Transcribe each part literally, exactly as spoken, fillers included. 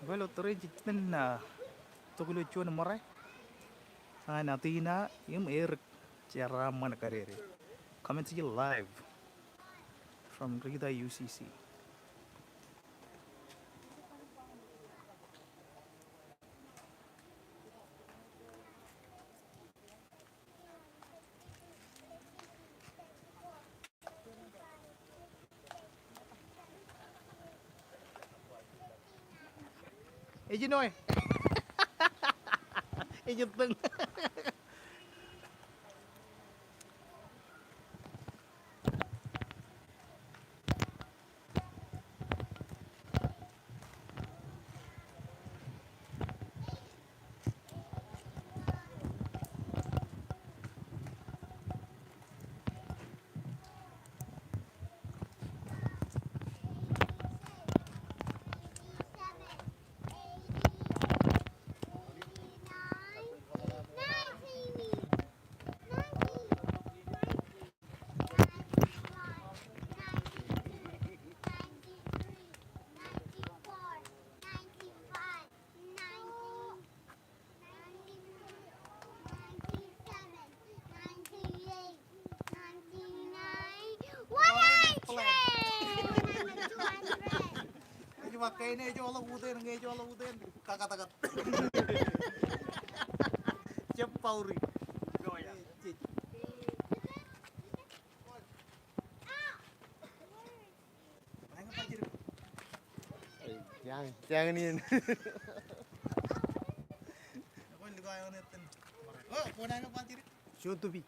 Well, ilo tōre in jej itōn, ah, tok ilo juon ṃōrā ñan Athena im Eric, jeraaṃṃan kadede. Coming to you live from Rita U C C. Ej ṇoe. Ej ittōñ. Ej ba kain eo ejoḷọk utiej, ejoḷọk utiej, kakatkat. Jab pauri. Jañ, jañ in. Soon to be.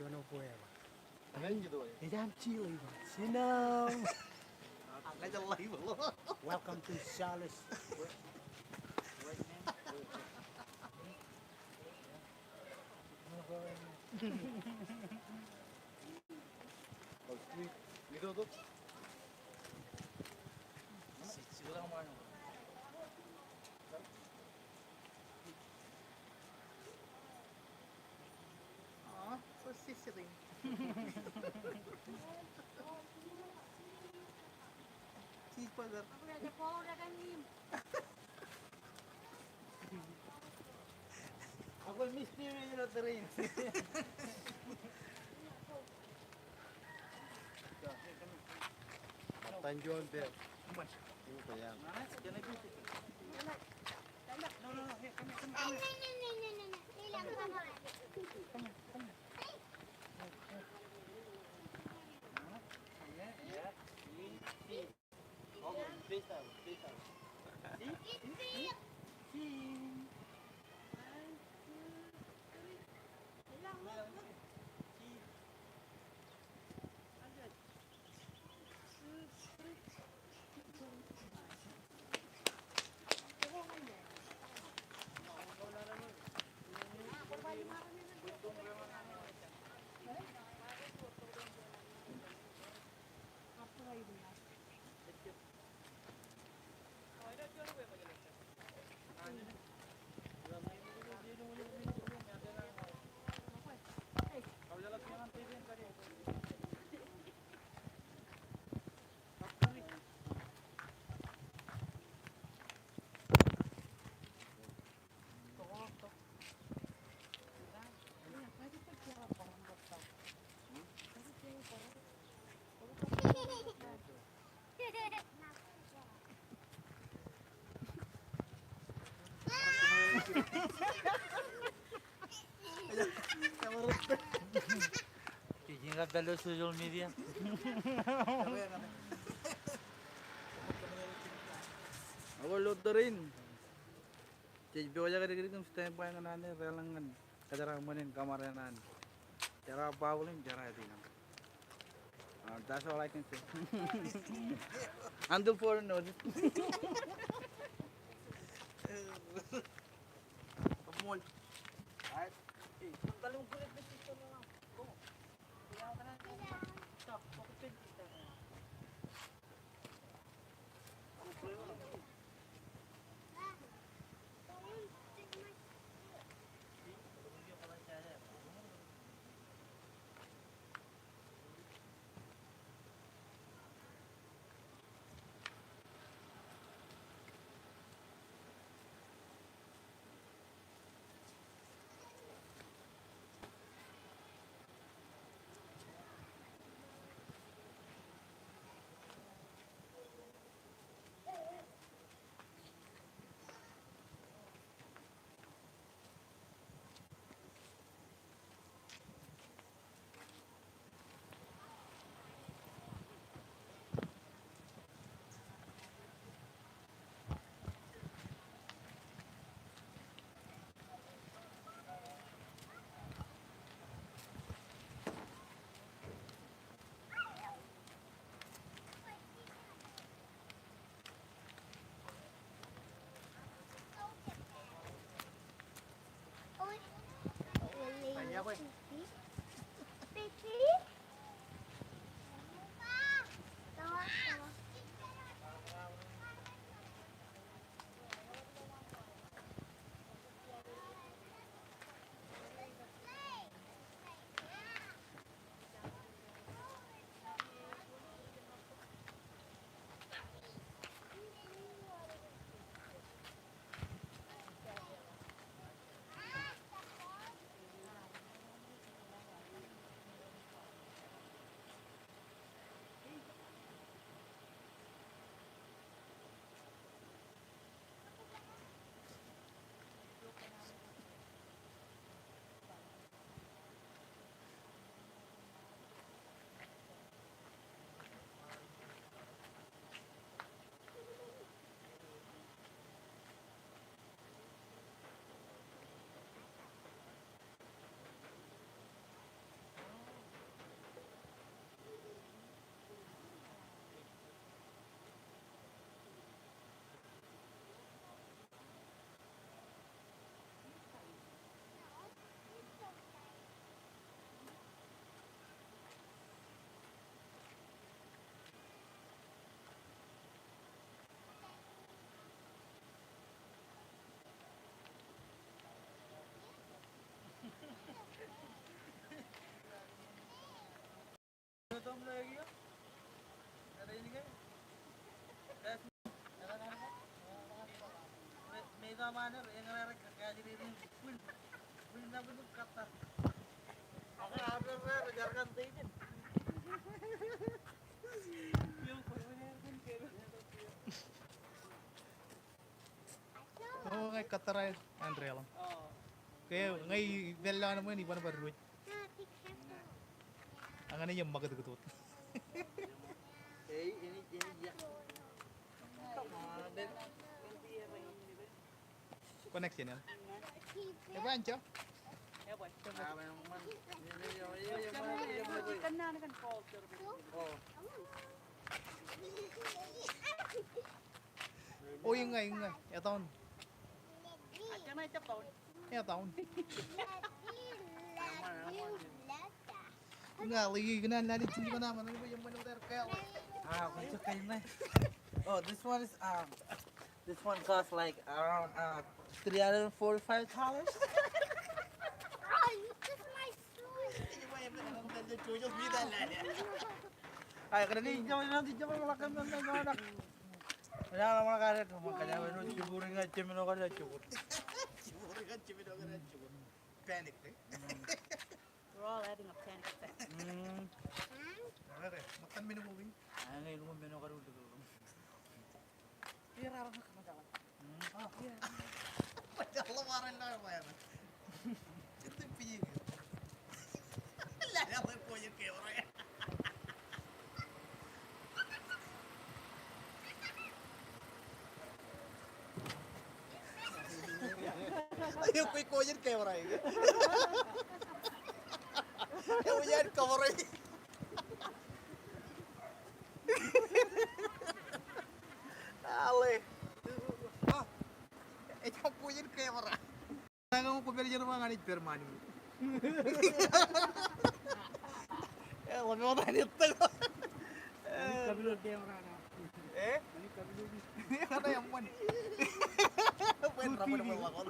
Juon eo bwe eo. Ejam jilō eo. Sinem. Welcome to Charles. Aw, so sisri. Cheeseburger. Ak wōn mystery eo ilo train. Ṃōttan juon pād. Kiiñ kab pād ilo social media. Ak ilo train. Jej pojak dikdik im standby ñan ane deḷọñ ñan kōjeraaṃṃan in kōṃṃan ṇe an. Jerā baaṃle im jerā etiṇaṃ. Uh, that's all I can say. Until further notice. O, ña ij kōttar aer an deḷọñ. Ke ña ij pād ilowaan ṃōn, iban bar diwōj. Ak ña ij ṃakūtkūt wōt. Connection eṇ. Eban jo. O, iññā, iññā. Etaun. Etaun. Ña, ḷe, ikōṇaan lale jidik ñan aṃ, ñan bwe eṃṃan wōt aer kāālōt. Ah, kwōn check in ṇe. Oh, this one is, um, this one costs, like, around, uh, three hundred forty-five dollars. Ay, kōrā, ij jab, ij jab ḷak kōn ṇe, ij jab ḷak. Ij jab ḷak kōn ṇe, ij jab ḷak. Panic, eh? We're all having a panic attack. Mm. Okay, ṃōttan men ko kein. Añe, ilo men ko karuo. Ewi, kwōj kojen camera ewi? Ewi, ej cover e. Ale. Ejjab kojen camera. Ña ñe kwō pād jān ba ña ij pād ṃaan. E, ḷapḷọk an ettōr. E? Eñin eṃṃan. Bwe en rab bwe en ḷak wōt.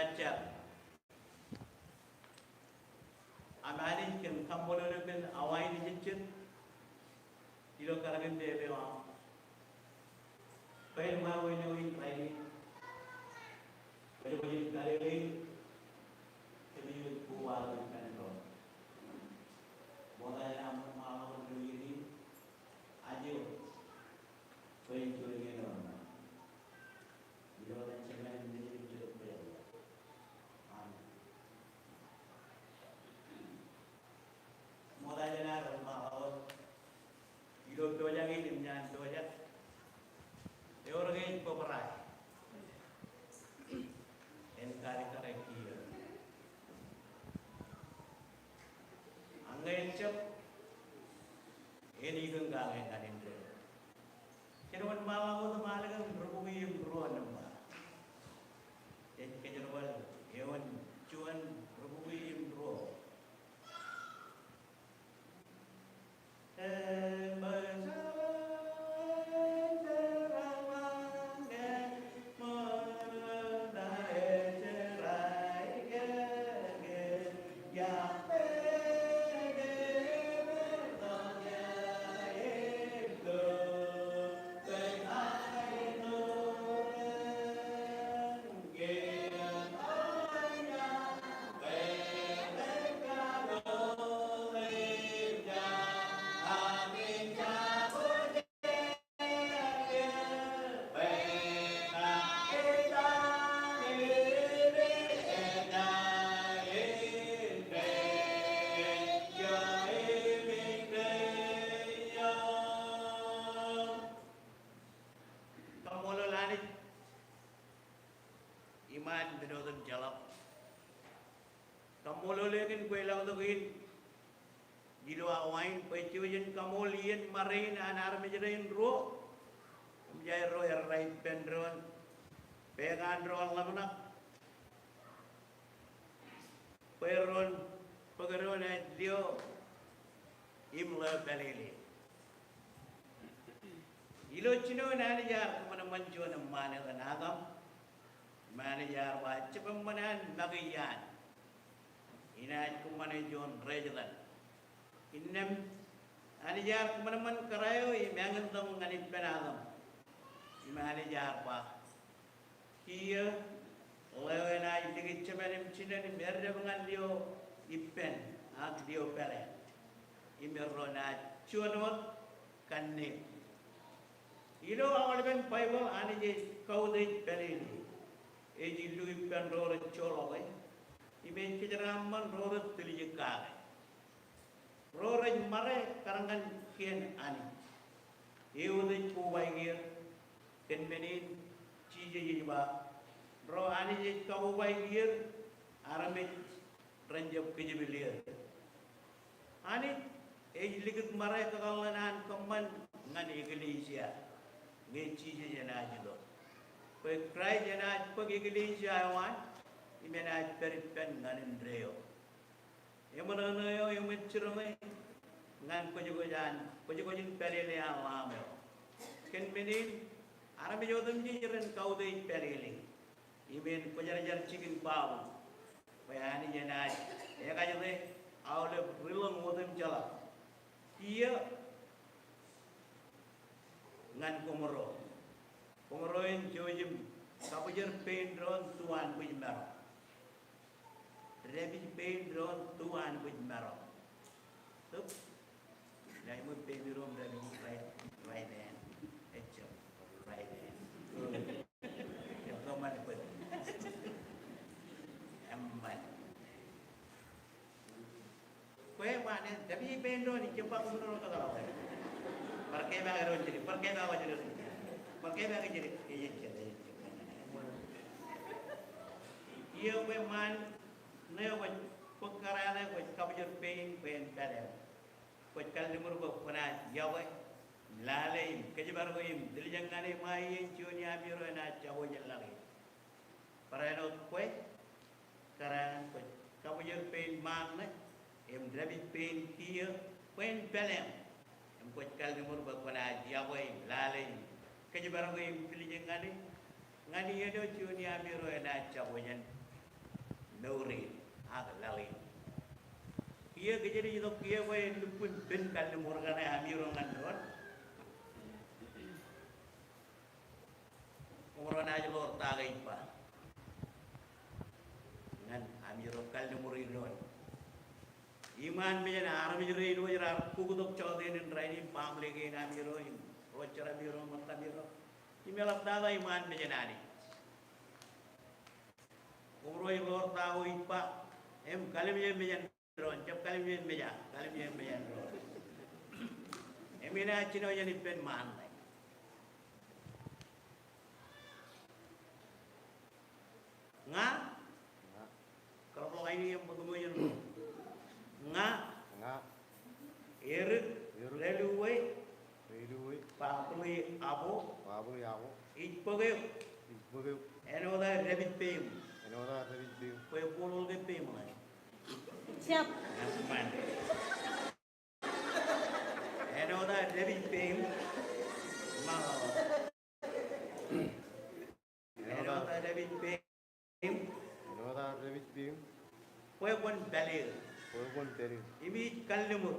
Ejjab. Am Anij kōn kaṃṃoolol eok kōn awa in ejejjet ilo karōk in pepe eo aṃ. Bwe en ṃae wāween in rainin, kwōj kwōj in kalōk in, kōmij koba ippān doon. Ṃokta jān aṃ ṃaḷoeḷap ilo iien in, ajeo, bwe en juon iien eo. Ilo etan Jemān im Nejin im Jetōb Kwōjarjar. Amen. Ṃokta jān ad ṃaḷoeḷap ilo pojak in im ñan pojak. Ewōr ke ej bōbrae. En kaalikkare kiiō. Ak ñe ejjab, en ikōñ kake ñan indeeo. Jen wōnṃaanḷọk wōt im alikkar ri-bukwi im ruo nōṃba. Ej kōjerbal eoon juon ri-bukwi im ruo. Kaṃṃoolol Anij iṃaan men otemjeḷọk. Kaṃṃoolol eok kōn kweilọk tok in ilo awa in bwe jej kaṃool iien ṃare in an armej rein ruo im jairro errā ippān doon, pekan doon ḷōmṇak bwe ren bōk doon ej lio im ḷeo pālele. Ilo jinoin Anij ear kōṃanṃan juon eṃṃaan etan Adam, im Anij ear ba, jab eṃṃan an make iaan. Inaaj kōṃṃane juon rej etan. Innām Anij ear kōṃanṃan kōrā eo im āñintok ñan ippān Adam. Im Anij ear ba, kiiō ḷeo enaaj likūt jemān im jinān im eddep ñan lio ippān ak lio pāleen. Im erro naaj juon wōt kanniōk. Ilo aolepen Baibōḷ Anij ej kautiej pālele. Ej illu ippān ro rej joḷọke. Im ej kōjeraaṃṃan ro rej tiljek kake. Ro rej ṃare kar ñan kien Anij. Eutiej kobaik er, kōn men in Jisōs ej ba, ro Anij ej kakobaik er, armej ren jab kōjepel er. Anij ej likūt ṃare kakōḷḷe an kōṃṃan ñan eklejia ñe Jisōs enaaj itok. Bwe Kraist enaaj bōk eklejia eo an, im enaaj pād ippān ñan indeeo. Eṃōṇōṇō eo eṃōj jiroñ e ñan kwōjkwōj an, kwōjkwōj in pālele an Lamb eo. Kōn men in, armej otemjej ren kautiej pālele. Im en kwōjarjar jikin babu bwe Anij enaaj ekajete aolep ri-lōñ otemjeḷọk. Kiiō ñan koṃro. Koṃro en jouj im kabōjrak pein doon tu anbwijmaroñ. Dāpij pein doon tu anbwijmaroñ. Tok. Ḷeo ṃōk pein doon dāpij right, right hand. Ejjab, right hand. Ejjab, kōṃṃan bōd. Eṃṃan. Kwe ṃaan, dāpij pein doon, ijjab ba kōṃṃan ro kōtḷọk. Bar kepaak doon jidik, bar kepaak waj doon. Bar kepaak jidik, ejjab, ejjab. Iiō kwe ṃaan ṇe eo kwōj bōk kōrā ṇe, kwōj kabōjrak pein bwe en pād eok. Kwōj kalliṃur bwe kwōnaaj yokwe, lale im kōjparok im tiljek ñan e ṃae iien juon iaami ro enaaj jako jān ḷọk e. Barāinwōt kwe, kōrā ṇe kwōj kabōjrak pein ṃaan ṇe, im dāpij pein kiiō, bwe en pād eok. Im kwōj kalliṃur bwe kwōnaaj yokwe im lale im kōjparok im tiljek ñan e, ñan iien eo juon iaami ro enaaj jako jān mour in ak laḷ in. Kiiō kōjatdikdik, kiiō bwe en lukkuun pen kalliṃur kaṇe amiroñ ñan doon. Koṃro naaj ḷoor ta ko ij ba ñan amiroñ kalliṃur in doon. Iṃaan mejān armej rein wōj raar kuktok jọteen in rainin, baaṃle kein amiroñ im ro jeramiroñ im ṃōttamiroñ. Im eḷaptata iṃaan mejān Anij. Koṃro ej ḷoor ta ko ij ba, im kallimjek mejān doon, jab kallimjek meja, kallimjek mejān doon. Im inaaj jino jān ippān ṃaan ṇe. Ña. Ña. Kar ḷọk ainikiōṃ bwe kōṃṃool. Ña. Ña. Erik. Erik. Reluwe. Reluwe. Babli Abo. Babli Abo. Ij bōk eok. Ij bōk eok. Āinwōt aō dāpij peiṃ. Āinwōt aō dāpij peiṃ. Bwe kwō ḷoḷ ke peiṃ ṇe. Jab. Eṃṃan. Āinwōt aō dāpij peiṃ. Ṃaḷoeḷap. Āinwōt aō dāpij peiṃ. Āinwōt aō dāpij peiṃ. Bwe kwōn pād eō. Bwe kwōn pād eō. Im ij kalliṃur.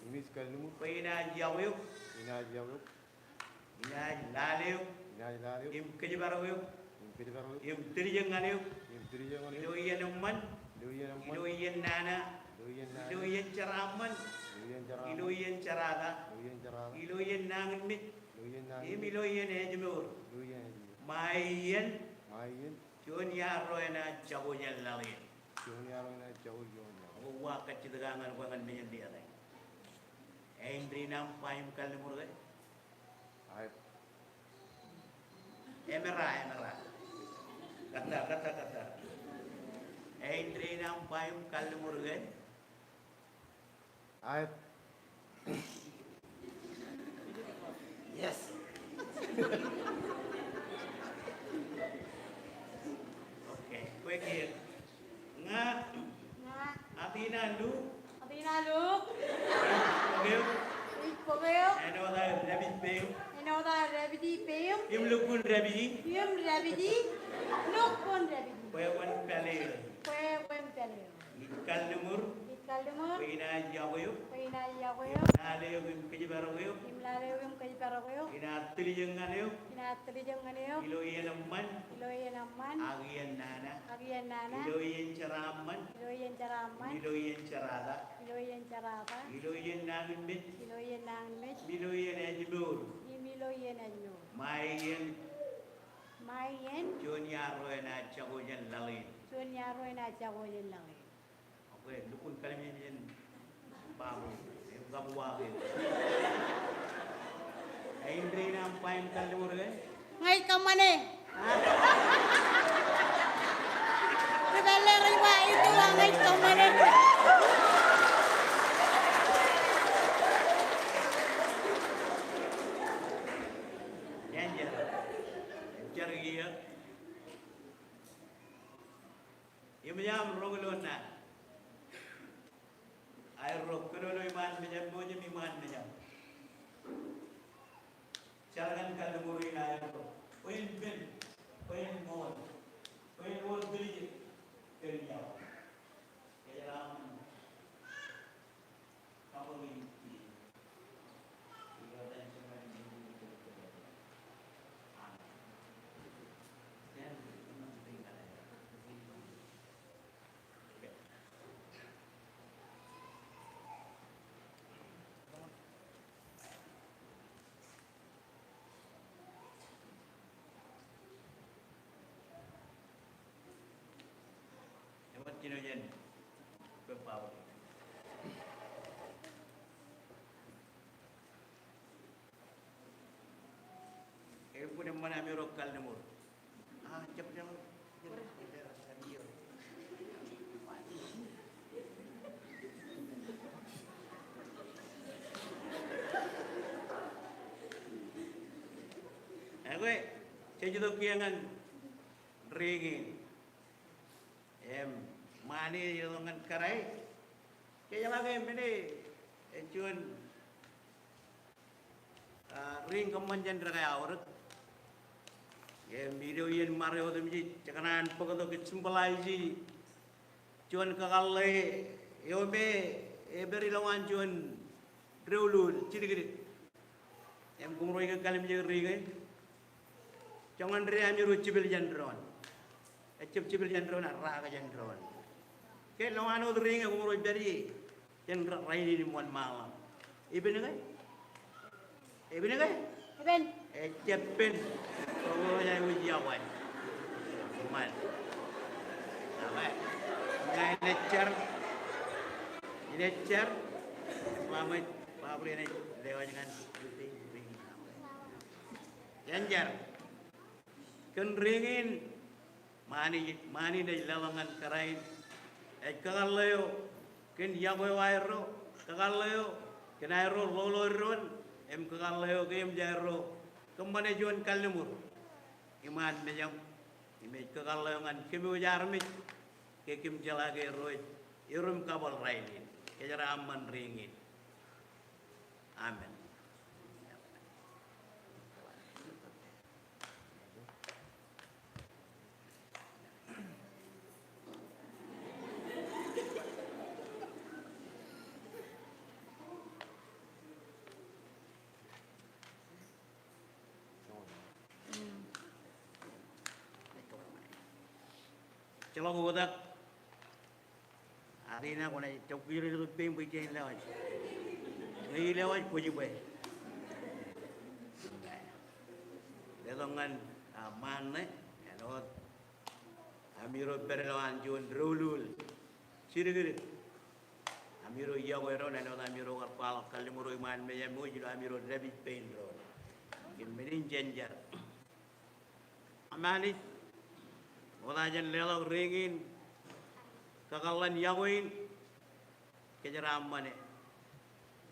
Im ij kalliṃur. Bwe inaaj yokwe eok. Inaaj yokwe eok. Inaaj lale eok. Inaaj lale eok. Im kōjparok eok. Im kōjparok eok. Im tiljek ñan eok. Im tiljek ñan eok. Ilo iien eṃṃan. Ilo iien eṃṃan. Ilo iien nana. Ilo iien nana. Ilo iien jeraaṃṃan. Ilo iien jeraaṃṃan. Ilo iien jerata. Ilo iien jerata. Ilo iien nañinmej. Ilo iien nañinmej. Im ilo iien ājmour. Ilo iien ājmour. Ṃae iien. Ṃae iien. Juon iar ro enaaj jako jān laḷ in. Juon iar ro enaaj jako jān laḷ in. Ak uwaak kajjitōk ñan kwe ñan mejān liaak ṇe. Āindein aṃ ba im kalliṃur ke? Aet. Emera, emera. Kōttar, kōttar, kōttar. Āindein aṃ ba im kalliṃur ke? Aet. Yes. Okay, kwe kiiō. Ña. Ña. Athena Luke. Athena Luke. Ij bōk eok. Ij bōk eok. Āinwōt aō dāpij peiṃ. Āinwōt aō dāpij peiṃ. Im lukkuun dāpiji. Im dāpiji. Lukkuun dāpiji. Bwe kwōn pād eō. Bwe kwōn pād eō. Ij kalliṃur. Ij kalliṃur. Bwe inaaj yokwe eok. Bwe inaaj yokwe eok. Im lale eok im kōjparok eok. Im lale eok im kōjparok eok. Inaaj tiljek ñan eok. Inaaj tiljek ñan eok. Ilo iien eṃṃan. Ilo iien eṃṃan. Ak iien nana. Ak iien nana. Ilo iien jeraaṃṃan. Ilo iien jeraaṃṃan. Ilo iien jerata. Ilo iien jerata. Ilo iien nañinmej. Ilo iien nañinmej. Im ilo iien ājmour. Im ilo iien ājmour. Ṃae iien. Ṃae iien. Juon iar ro enaaj jako jān laḷ in. Juon iar ro enaaj jako jān laḷ in. Okay, lukkuun kallimjek jān baaṃle. Im kab uwaak eō. Āindein aṃ ba im kalliṃur ke? Ña ij kōṃṃane. Ha? Ri pālle rej ba ij kōṃṃane. Jen jar. Jar kiiō. Im jab roñ ilo naan. Aerro, kōnono iṃaan mejaṃ, mojam iṃaan mejaṃ. Jar ñan kalliṃur in aerro. Bwe en pen, bwe en ṃool, bwe en wōr tiljek kōn iọkwe. Kōjeraaṃṃan. Eṃṃan jino jān kwe Baibōḷ. Eṃṃan, eṃṃan amiroñ kalliṃur. Ah, jab jān. Ekwe, jej itok kiiō ñan riiñ in. Im ṃaan in ej itok ñan kōrā. Jejeḷā ke men e, ej juon, ah, riiñ kōṃṃan jān dekā aorōk. Im ilo iien ṃare otemjej, jekōṇaan bōktok ej symbolize-i juon kakōḷḷe eo me ej pād ilowaan juon doulul jidikdik. Im koṃ ro ij kallimjek riik e, joñan dede amiro jipel jān doon. Ejjab jipel jān doon, ak raake jān doon. Ke lowaan wōt riik e, koṃ ro ij pād ie jān ra-, rainin im wōnṃaanḷọk. Epen ke? Epen ke? Epen. Ejjab pen. Koṃ ro ij aikuj yokwe. Eṃṃan. Amen. Ña inejjar. Inejjar. Ṃōṃan, Baibōḷ enaaj lewōj ñan. Jen jar. Kōn riik in, ṃaan in, ṃaan in ej leḷọk ñan kōrā in. Ej kakōḷḷe eo kōn yokwe eo aerro, kakōḷḷe eo kōn aerro ḷoḷodoon, im kakōḷḷe eo ke eṃōj aerro kōṃṃane juon kalliṃur iṃaan mejaṃ, im ej kakōḷḷe eo ñan kōm wōj armej ke kōm jeḷā ke erro ej erom kabōḷ rainin. Kōjeraaṃṃan riik in. Amen. Ejjeḷọk oktak. Ak ina kwōnaaj jab kujjirere tok pein bwe jen lewōj. Ñe ij lewōj, kwōj bwe. Letok ñan, a, ṃaan ṇe, āinwōt amiro pād ilowaan juon doulul jidikdik. Amiro yokwe doon, āinwōt amiro kar kwaḷọk kalliṃur eo iṃaan mejaṃ eo ilo amiro dāpij pein doon. Kōn men in jen jar. Kōṃṃane, ṃokta jān leḷọk riik in, kakōḷḷe in, yokwe in, kōjeraaṃṃan e.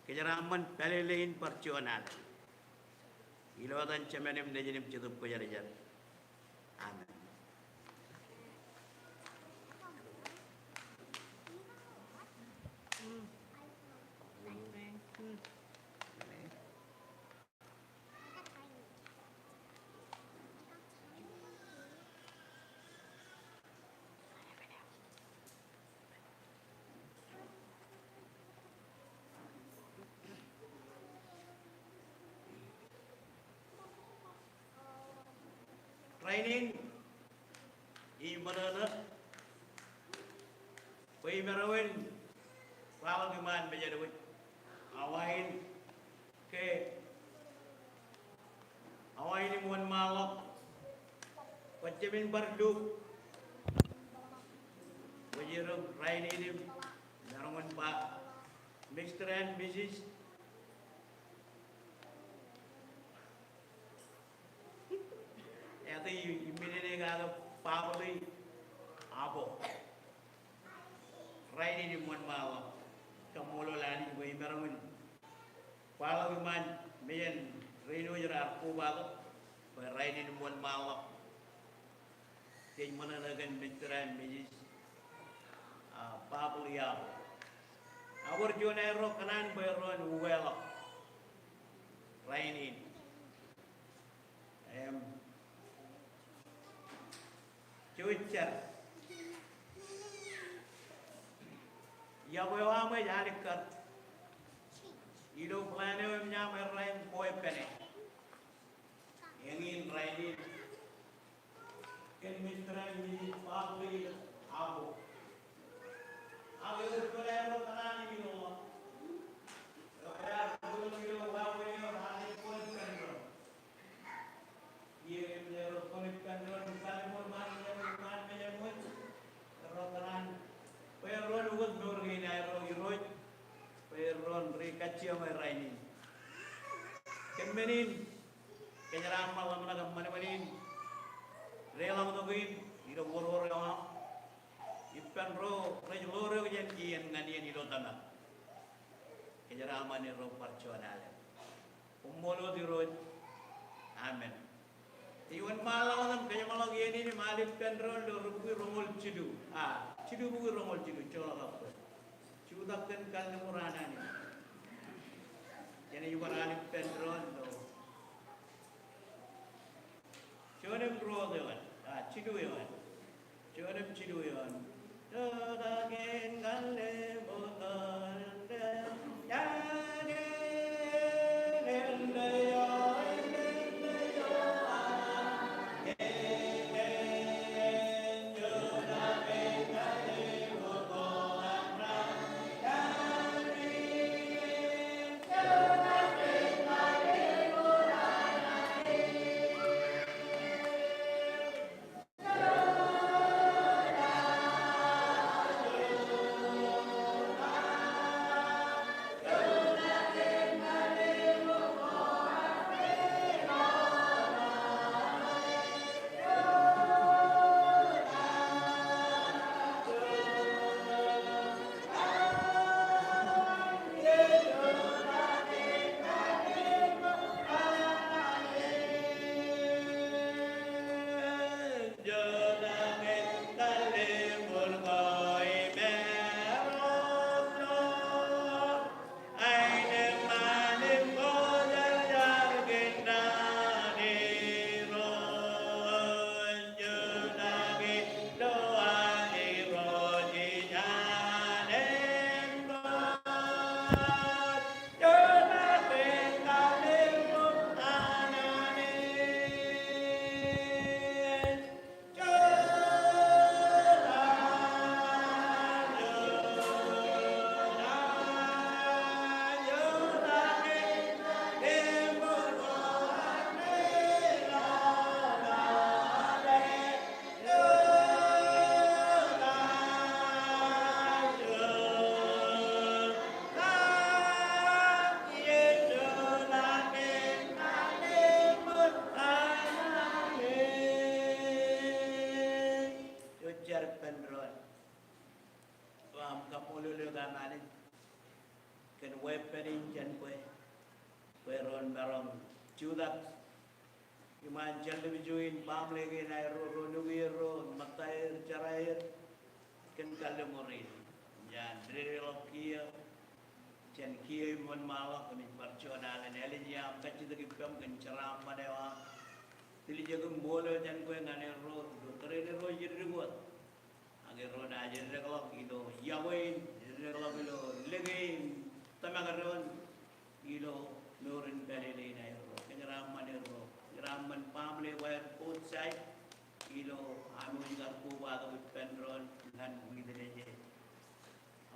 Kōjeraaṃṃan pālele in bar juon alen. Ilo etan Jemān im Nejin im Jetōb Kwōjarjar. Amen. Rainin, ij ṃōṇōṇō bwe imaroñ in kwaḷọk iṃaan mejād wōj, awa in ke awa in im wōnṃaanḷọk, bwe jemān bar luk, bwe ej rainin im maroñ in ba Mister and Missus Ātō, iminene kake Baibōḷ e, Apo. Rainin im wōnṃaanḷọk, kaṃṃoolol Anij bwe imaroñ in kwaḷọk iṃaan mejān rein wōj raar kobatok, bwe rainin im wōnṃaanḷọk jej ṃōṇōṇō kōn Mister and Missus, ah, Baibōḷ Apo. Ak wōr juon aerro kōṇaan bwe erro en ukeḷọk rainin. Im jouj jar. Yokwe eo aṃ ej alikkar ilo plan eo eṃōj aṃ errā im kwe pāne. Eñin rainin kōn Mister and Missus Baibōḷ Apo. Ak ewōr juon aerro kōṇaan im itok ḷọk. Eo ear bōk ilo wāween eo raar kwe pān doon. Iiō im erro kwe pān doon im kalliṃur ṃaan mejān, ṃaan mejān wōj. Erro kōṇaan bwe erro en ukōt mour kein aerro Irooj. Bwe erro en ri kajjioñ e rainin. Kōn men in, kōjeraaṃṃan ḷōmṇak im ṃanṃan in deḷọñ tok in ilo wōrwōr eo aṃ. Ippān ro rej ḷoor eok jān iien ñan iien ilo tōmak. Kōjeraaṃṃan erro bar juon alen. Koṃṃool wōt Irooj. Amen. Ij wōnṃaanḷọk wōt im kōjeṃḷọk iien in im al ippān doon ilo rubukwi roñoul jilu. A, jilubukwi roñoul jilu, joḷọk kab bōd. Jutak kōn kalliṃur an Anij. Jenaaj bar al ippān doon ilo juon im ruo eoon, a, jilu eoon. Juon im jilu eoon. Jar ippān doon. Bwe aṃ kaṃṃoolol eok am Anij kōn weeppān in jān kwe, bwe ren maroñ jutak iṃaan jar ḷōmijjo in baaṃle kein aerro, ro nukier ro, ṃōttaer, jeraer, kōn kalliṃur in. Iaan dedeḷọk kiiō jān kiiō im wōnṃaanḷọk, im ij bar juon alen ālij aṃ kajjitōk ippaṃ kōn jeraaṃṃan eo aṃ. Tiljek im ṃool eo jān kwe ñan erro, ilo tōre in erro eddek wōt. Ak erro naaj eddekḷọk ilo yokwe in, eddekḷọk ilo lōke in, tōmak doon ilo mour in pālele in aerro. Kōjeraaṃṃan erro, kōjeraaṃṃan baaṃle ko aer both side ilo aṃ eo ej kar kobatok ippān doon ñan witness e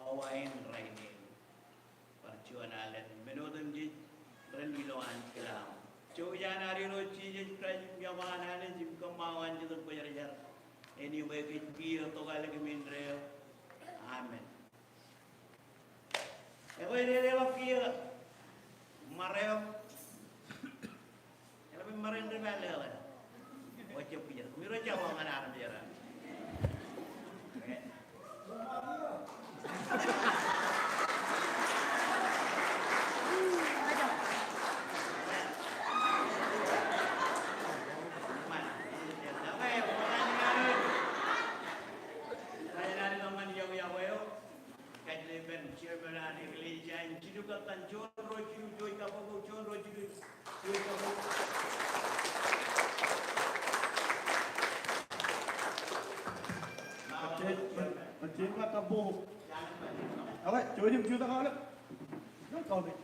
awa in rainin. Bar juon alen men otemjej ren ilo ankilaan. Jouj an ad Irooj Jisōs Kraist im yokwe an Anij im kōṃṃao an Jetōb Kwōjarjar, āinwōt ej kiiō tokālik im indeeo. Amen. Ekwe ededeḷọk kiiō ṃare eo. Eḷap im ṃare in ri pālle ḷe. Wōjjab kiiō. Im irooj jab ḷọk ñan armej eo. Kajjitōk ippān chairman an eklejia in jilu kōttan, juon, ruo, jilu, juon, kabbokbok, juon, ruo, jilu, juon, kabbokbok. Kajjitōk, kajjitōk, kabbokbok. Ekwe, jouj im jutak aolep. Jouj kautiej.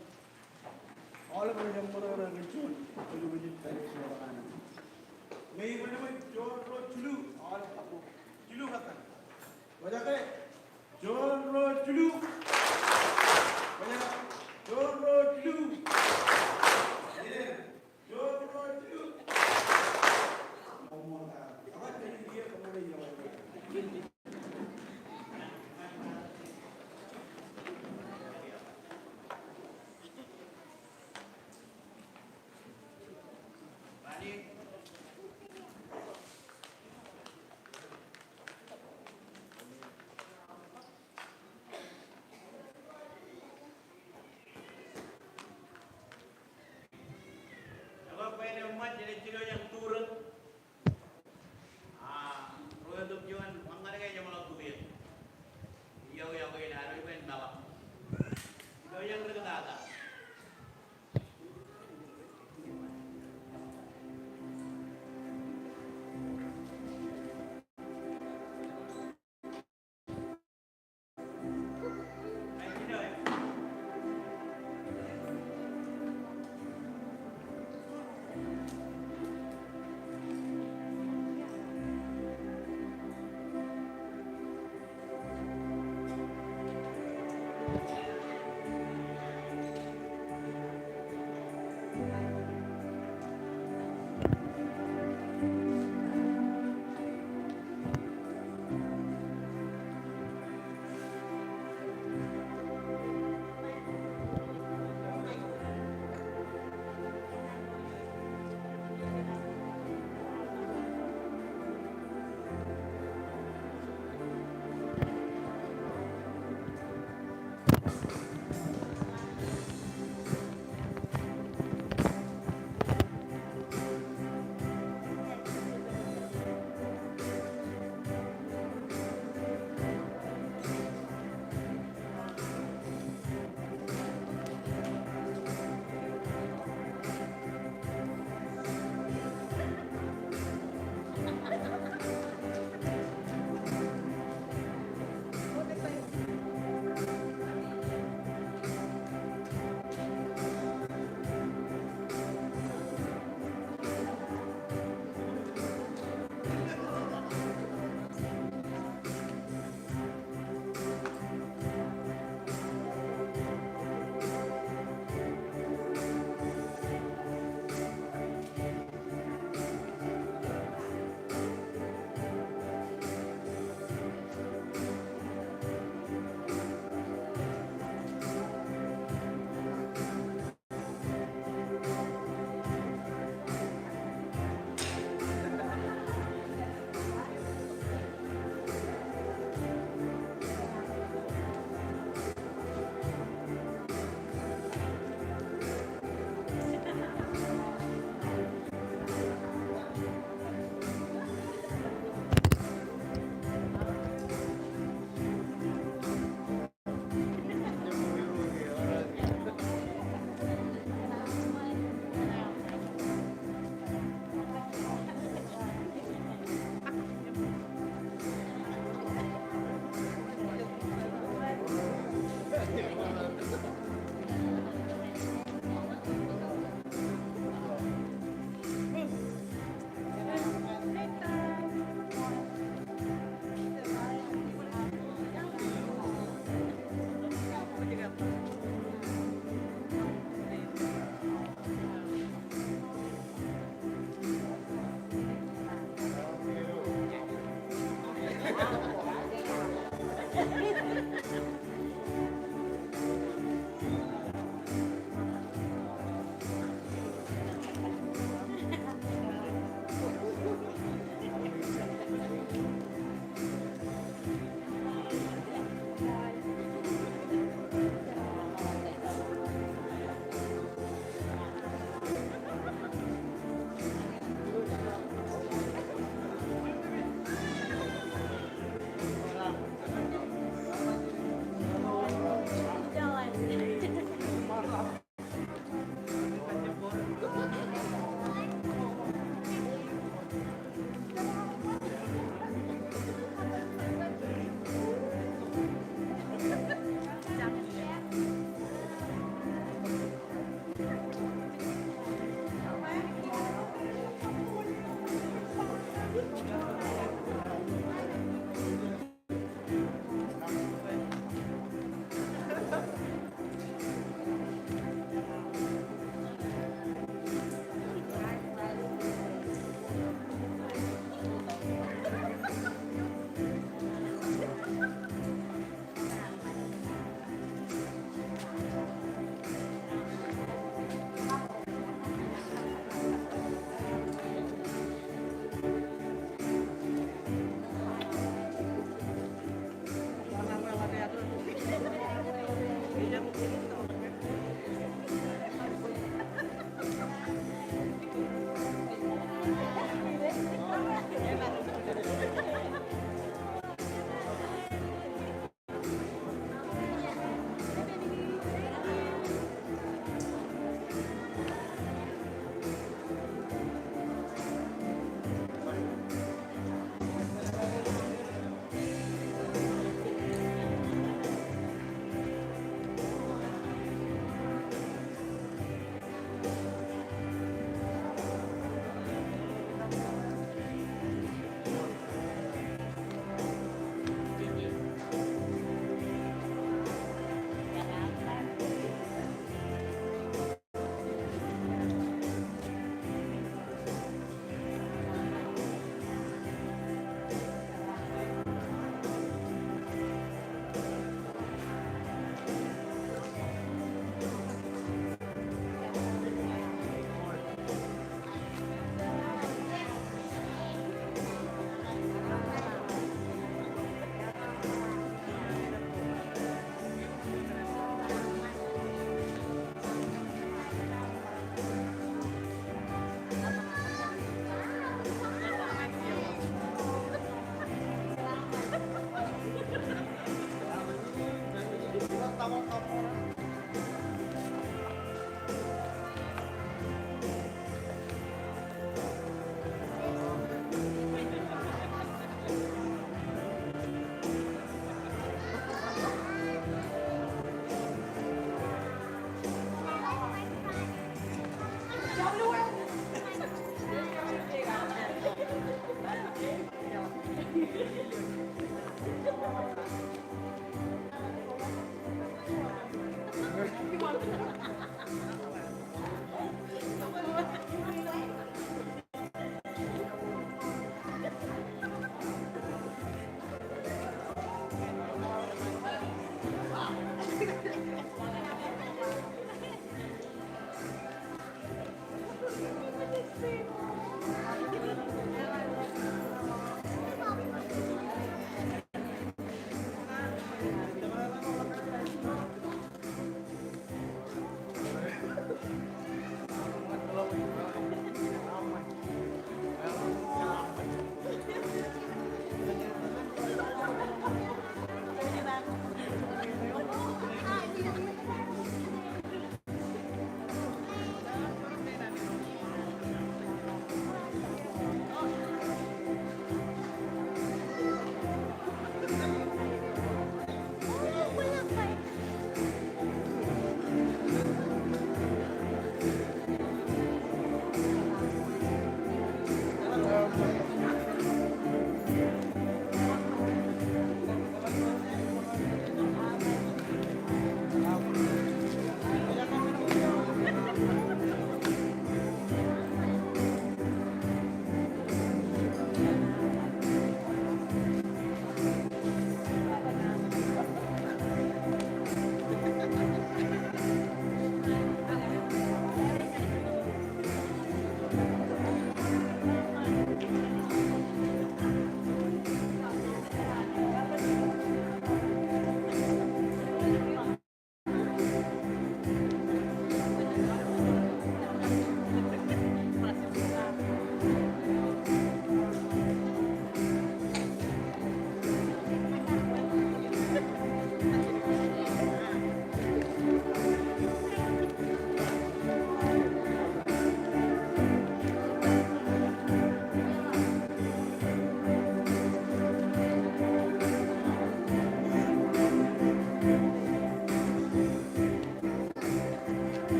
Aolep rej eṃṃan ro rej juon. Jouj im jutak aolep. Ñe eṃṃan juon, ruo, jilu, aolep kabbokbok. Jilu kōttan. Kwōjake, juon, ruo, jilu. Kwōjake, juon, ruo, jilu. Juon, ruo, jilu. Ekwe, bwe en eṃṃan, jenaaj jilu eñin turōk. A, ro etok juon, ṃōñā ke jeṃḷọk tukeer. Iọkwe, iọkwe, ilo ad eo iban meḷọk. Ilo eñin rikitata.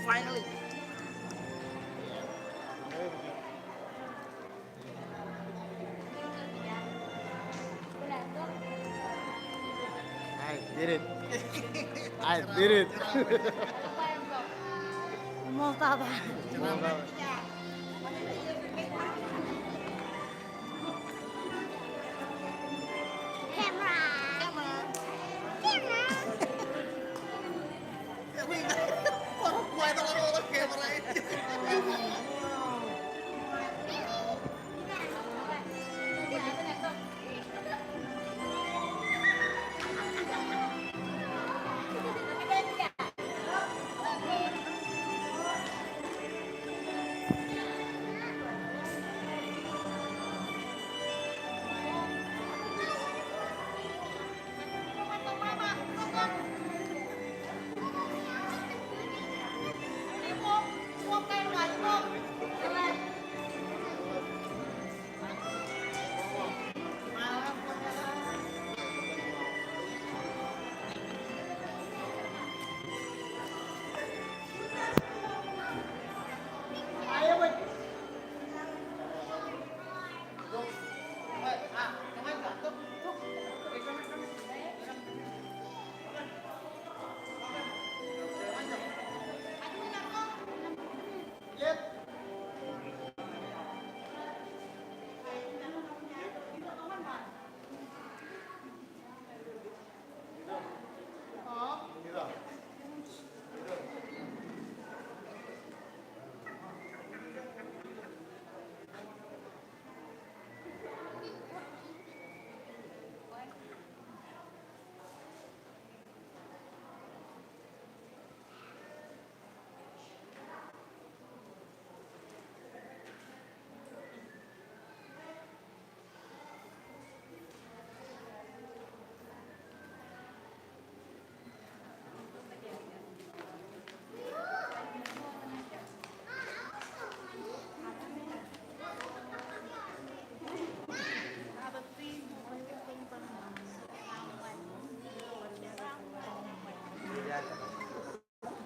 Finally. did it. I did it. Ṃool tata. Camera. Camera. Camera.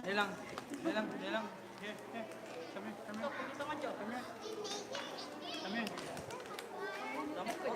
Nilañ, nilañ, nilañ. Here, here. Come here, come here. Come here. Come here. Come here.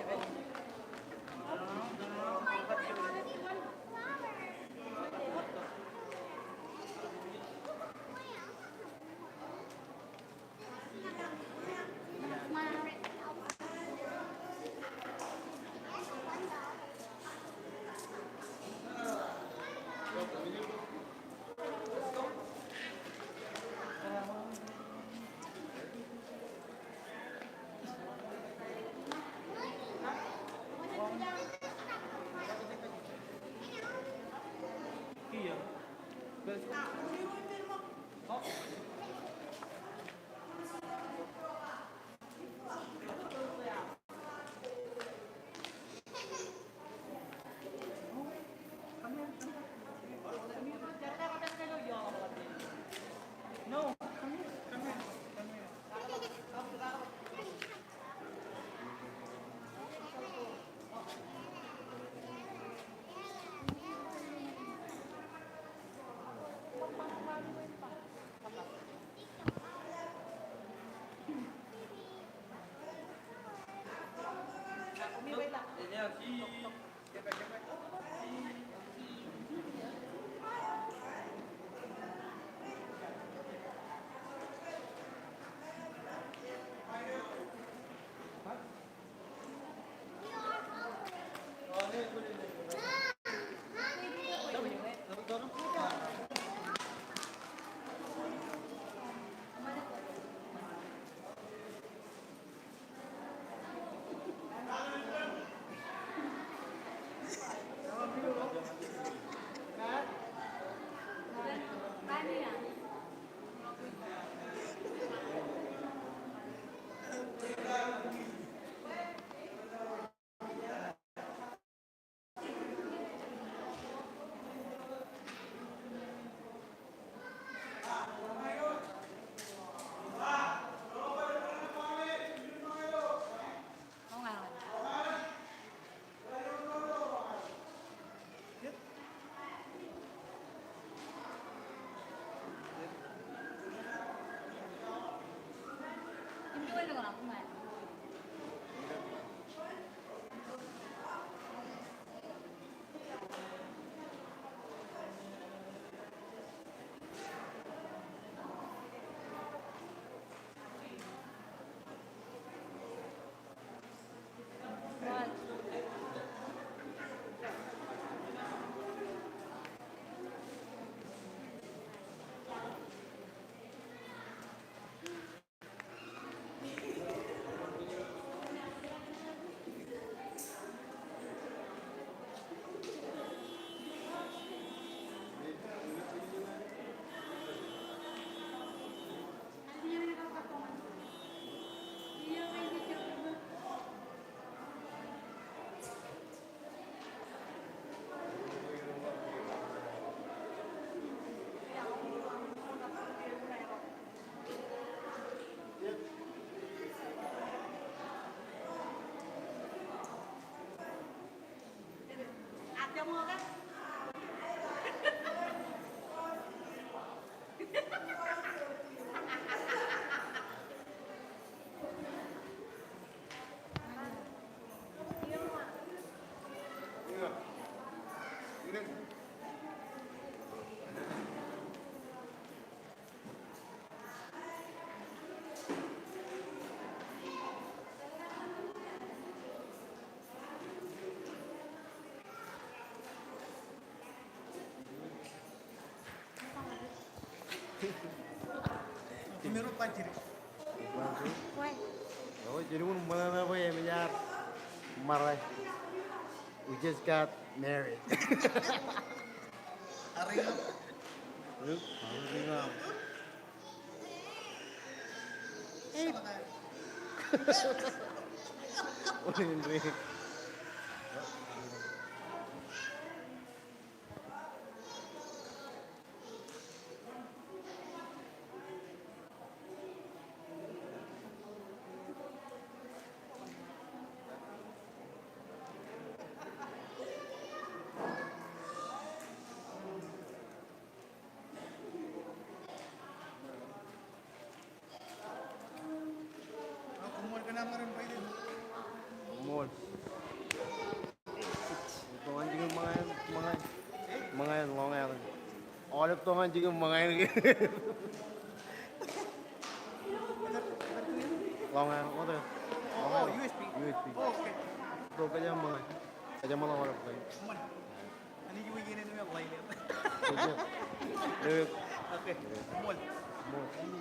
Oh, jen ṃōṇōṇō bwe eṃōj ad ṃare. We just got married. Koṃṃool. Tok ñan jikin ṃōñā in, ṃōñā in, ṃōñā in Long Island. Aolep tok ñan jikin ṃōñā in. Long Island, wōt eo? Oh, oh, U S P. U S P. Oh, okay. Tok kōj ṃōñā. Kōj ṃōñā aolep tok. Ṃōñā. Āinwōt iien eo ṃōñā ḷe. Okay. Ṃool. Ṃool.